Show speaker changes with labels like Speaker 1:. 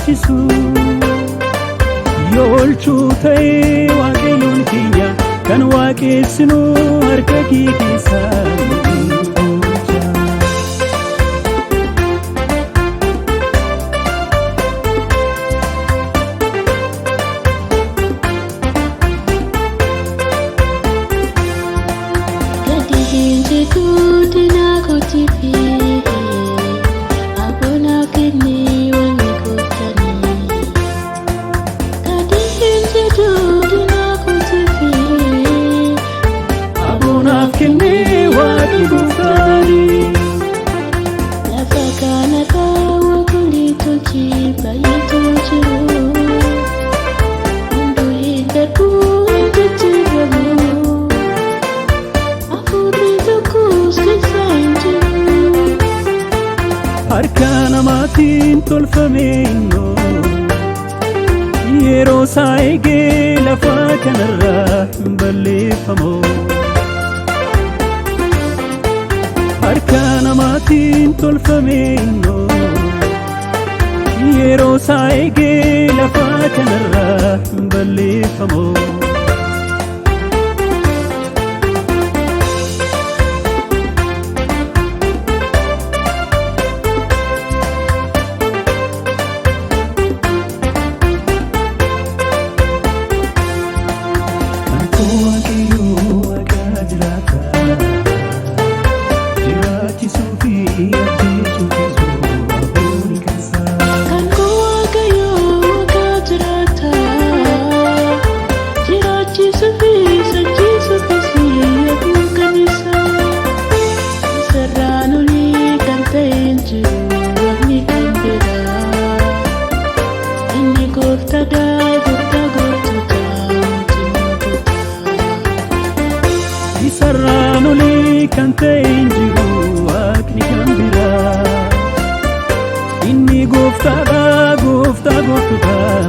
Speaker 1: jiraachisu. Yoo oolchuu ta'ee Waaqayyoon keenya kan waaqessinu harka kee keessaa nu oolcha.
Speaker 2: Gadi hin jedhu diina kootiifi aboo kennee wanni gooftanii. Gadi hin jedhu diina kootiifi
Speaker 1: Aboo naaf kennee Waaqni gooftaani.
Speaker 2: Lafa kanarra waaqolii tolchi baay'eetu jiru. Hunduu hin darbu, hin jijjiiramu. Hafuurri tokkos keessa hin jiru.
Speaker 1: Harka namaatiin tolfame innoo yeroo isaa eegee lafa kanarraa hin balleeffamu. Harka namaatiin tolfame innoo yeroo isaa eegee lafa kanarraa hin balleeffamu. Kan koo Waaqayyoo Waaqa jiraata. Jiraachisuu fi ajjeesuu keessoo aboon kansaa.
Speaker 2: Kan koo Waaqayyoo Waaqa jiraata. Jiraachisuu fi ajjeesuufis aboo kan isaa. Isarraan olii kan ta'e hin jiru Waaqni kan biraa. Inni gooftaadha, gooftaa gooftotaa, mootii moototaa.
Speaker 1: Isarraan olii kan ta'e hin jiru Waaqni kan biraa. Inni gooftaadha, gooftaa gooftotaa,